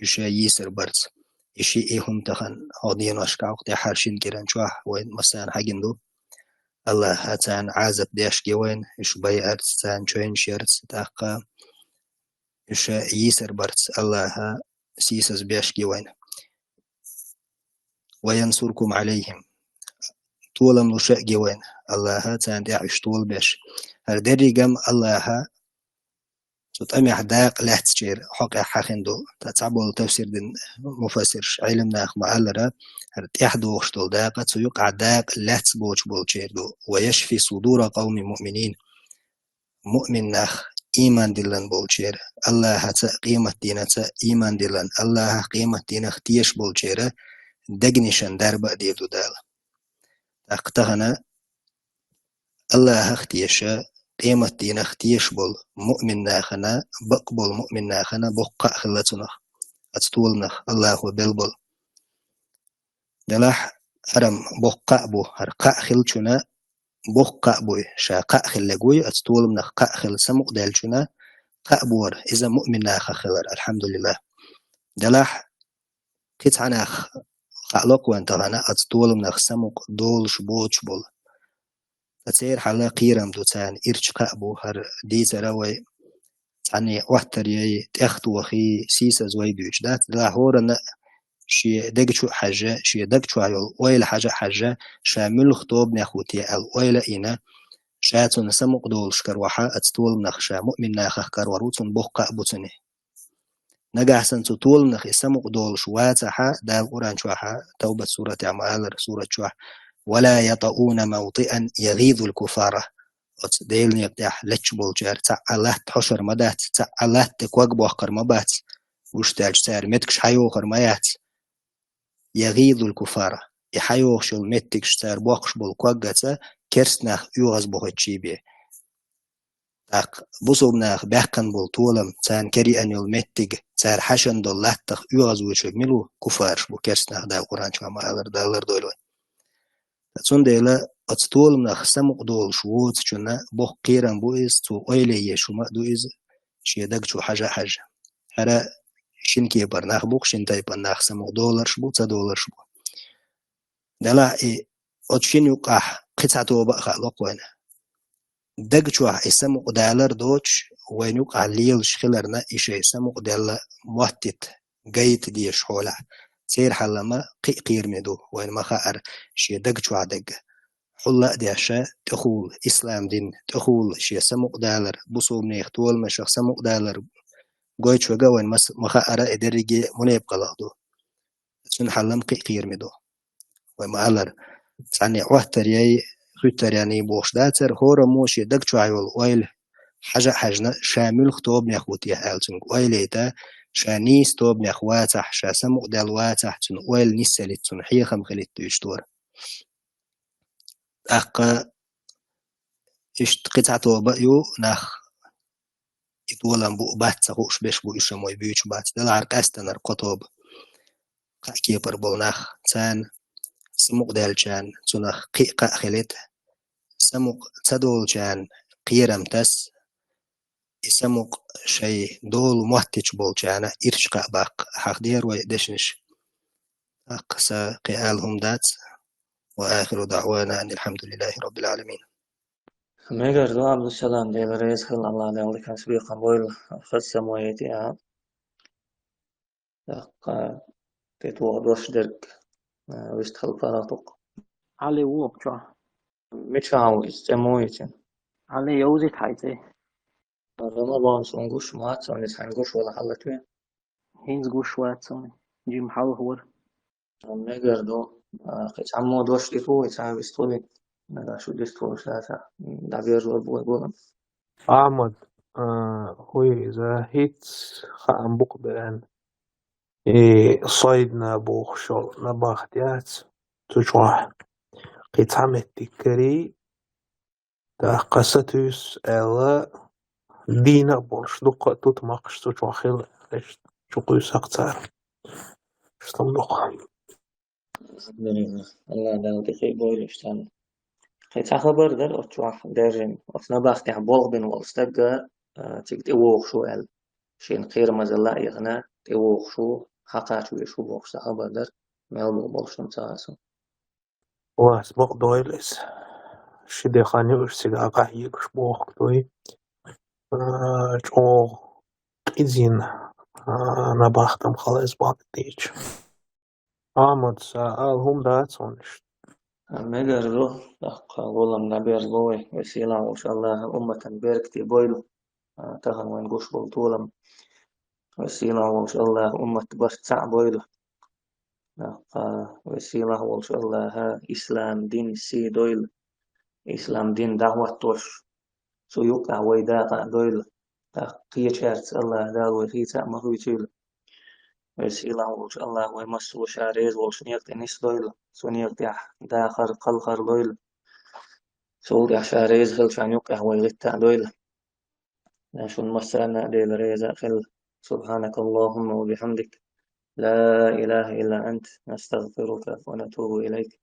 уьш йийсар барца. И шиъ и хӀума тахана хьо деношкахь, хӀокху тӀаьххьара шина кӀиран чохь вайна массарна хьагина ду. Аллаха царна Ӏазап деш гина вайна, уьш байарца, царна чевнаш ярца, тӀаккха уьш йийсар барца Аллаха сийсаз беш гина вайна. «وينصركم عليهم». Толам луш а гина вайна Аллаха царна тӀехь уьш толабеш. ХӀара дерригам Аллаха цу тӀамехь дакъа лаьцначеран хьокъехь хьахина ду. Ткъа цхьаболу тафсир дина муфассирш, Ӏеламнаха ма-аллара, хӀара тӀаьхьа дохуш долу дакъа цу юкъахь дакъа лаьцна боцуш болчеран ду. «ويشفي صدور قوم مؤمنين». Муъмин нах, ийман диллина болчеран, Аллахаца а, къематденаца а ийман диллина, Аллахах, къематденах тешаш болчеран дегнашна дарба а дийр ду Дала. ТӀаккха тахана Аллахах теша, къематденах теша болу муъмин нахана, бакъ болу муъмин нахана боккха кхаъ хилла цунах, оцу толамах Аллахо белла болу. Делахь, хӀара-м боккха кхаъ бу, хӀара кхаъ хиллачунна боккха кхаъ буй, ша кхаъ хилларг вуй, оцу толамах кхаъ хилла самукъадаьллачунна кхаъ бу хӀара, иза муъмин нахах хилар, алхьамдулиллахӀ. Делахь, кхин цхьа нах хаало-кх вайна тахана оцу толамах самукъадолуш боцуш болу. Ткъа церан хьал кхерам ду, царна ирча кхаъ бу, хӀара дийцар а вай цхьаьна оттар яй, тӀехтохий, сийсаз вай дуьйцуш дац, делахь хӀоранна а шен дега чу а хьаьжжа, шен дега чохь йолу ойла хьажа а хьаьжжа, ша муьлха тобанех ву те аьлла ойла а йина, ша цунна самукъа долуш каравахь, оцу толамнах ша муъмин нахах карор ву, цунна боккха а бу цуьнан. Нагахь санна цу толамнах и самукъа долуш вацахь, Дала Къуръан чохь, Тавбат суратехь ма-аллара, сурат чохь: «Ва ла ятаъуна мавтиан ягӀизул куффара». Оцу Делан некъа тӀехь летташ болчара цхьа а латта хьошур ма дац, цхьа а латта тӀе ког боккхур ма бац. Вуьшта аьлча, цара меттигаш хьайохур ма яц. ЯгӀизул куффара. И хьайохуш йолу меттигаш, цара боккхуш болу ког а цхьа керста нах оьгӀаз бохуьйтуш бен. ТӀаккха бусулба наха баьккхина болу толам, царна кара еана йолу меттиг, цара хьаьшна долу латтах оьгӀаз воьдуш верг мила ву? Куффараш бу, керста нах, Дала Къуръан чохь ма-аллара, Дала лардойла вай. Цундела оцу толамнах самукъа долуш воцучунна боккха кхерам бу иза, цо ойла еш хӀума а ду иза, шен даг чу хьажа а хьаьжжа. ХӀара шина кепара нах бу-кх, шина тайпана нах самукъа доларш бу, ца доларш бу. Делахь и оцу шина юккъахь кхин цхьа тоба а хаало-кх вайна. Даг чохь и самукъадалар доцуш, вайна юккъахь лелаш хиларна, и шайн самукъаделла моттийта гайта дезаш хьолахь, церан хьал-м кхин а кхераме ду, вайна ма-хаъара, шен даг чохь дерг. Хьулла а деш, тӀехула, ислам дин тӀехула, шен самукъадалар, бусулба нехан толамашах самукъадалар гойтуш верг а вайна ма-, ма-хаъара, и дерриге а мунепакъалла ду. Цуьнан хьал-м кхин а кхераме ду. Вай ма-аллара, цхьанне Ӏоттар яй, хуьттар яний бохуш дацара, хӀораммо шен даг чохь йолу ойла хьажа а хьаьжна, ша муьлха тобанех ву те аьлла цуьнга ойла яйта, ша нийса тобанех вацахь, ша самукъадаьлла вацахь, цуьнан ойла нисъялийта, цунна хьехам хилийта дуьйцуш дара. ТӀаккха иштта кхин цхьа тоба а ю, нах и толам бу а бац ца хууш берш бу, уьш-м вай буьйцуш бац. Делахьара къаьстанара кхо тоба. Кхаа кепара болу нах, царна самукъадаьллачарна цунах кхин а кхаъ хилийта, самукъа ца долчарна кхерам таса, и самукъа шайн долу моттийчу болчарна ирча кхаъ баккха. Хьахдера вай дешнаш. ТӀаккха сан кхин ала хӀума дац. Ва ахиру даъвана анил хьамдулиллахи раббил Ӏаламин. Мегар ду, Абдуссалам, Дела реза хила, Аллах Дала диканца бекхам бойла, хаза самой яйти а. ТӀаккха тӀетоха дош дерг, а, вист хила паргӀат ву-кх. Ӏали ву-кх чохь. Мичахь ву иза, цӀе муха ю цуьнан? Ӏали, йовзийта хьайн цӀе. Рамазан, суна гуш ма вац, суна иза хьайна гуш вала хьалатве. ХӀинца гуш вац суна, жима хьалха вара. Мегар ду, а, кхин цхьаммо дош тӀетухий, цхьа вист хуьлий, нагахь шу дуьсталуш лацахь, дӀаберзор бу вай гулам. Ахьмад, а, хӀуй иза хӀинца хаам бу-кх беран. И Сайдна бохуш йолу набахт яц, цу чохь кхин цхьа меттиг карий, тӀаккха сатуьйсу аьлла, дийна а болуш, дуккха а тутмакхаш цу чохь хила, иштта чу кхуьйсу-кх цара. Иштта ма ду-кх. Алхьамдулиллах. Аллах Дала тӀе кхин а бойла уьш царна. Кхин цхьа хабар дара оцу чохь даьржина. Оцу набахтехь болх бина волу стаг, а, цига тӀевогӀуш ву аьлла. Шена кхерамазалла а яхана, тӀевогӀуш ву, хьакхача везаш ву бохуш цхьа хабар дара. Мел бу болуш хӀума ца хаьа суна. Вас бакъдойла иза. Ши де хан ю уьш цигахь къахьегаш бохург дуй. А, чӀогӀа къизина, а, набахтам хала иза бакъдийча. Ахьмад, сан ала хӀума дац хьуна иштта? Мегар ду, тӀаккха гулам дӀаберзабо вай, вай сийлахь волчу Аллаха умматан беркате бойла. А, тахана вайна гуш болу толам. Вай сийлахь волчу Аллаха уммат барт цхьаъ бойла. ТӀаккха вай сийлахь волчу Аллаха ислам дин сий дойла. Ислам дин дӀахӀоттош, цу юккъехь вай дакъа а дойла. ТӀаккха кхечаьрца Аллаха Дала вай хийца а ма хуьйцийла. Вай сийлахь волчу Аллаха вай массо а ша реза волчу некъа тӀе нисдойла. Цу некъа тӀехь дахар, кхалхар лойла. Цул тӀаьхьа ша реза хилчарна юккъехь вай гӀитта а дойла. Шун массарна а Дела реза а хила. سبحانك اللهم وبحمدك. لا إله إلا أنت. نستغفرك ونتوب إليك.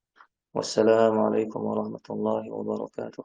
والسلام عليكم ورحمة الله وبركاته.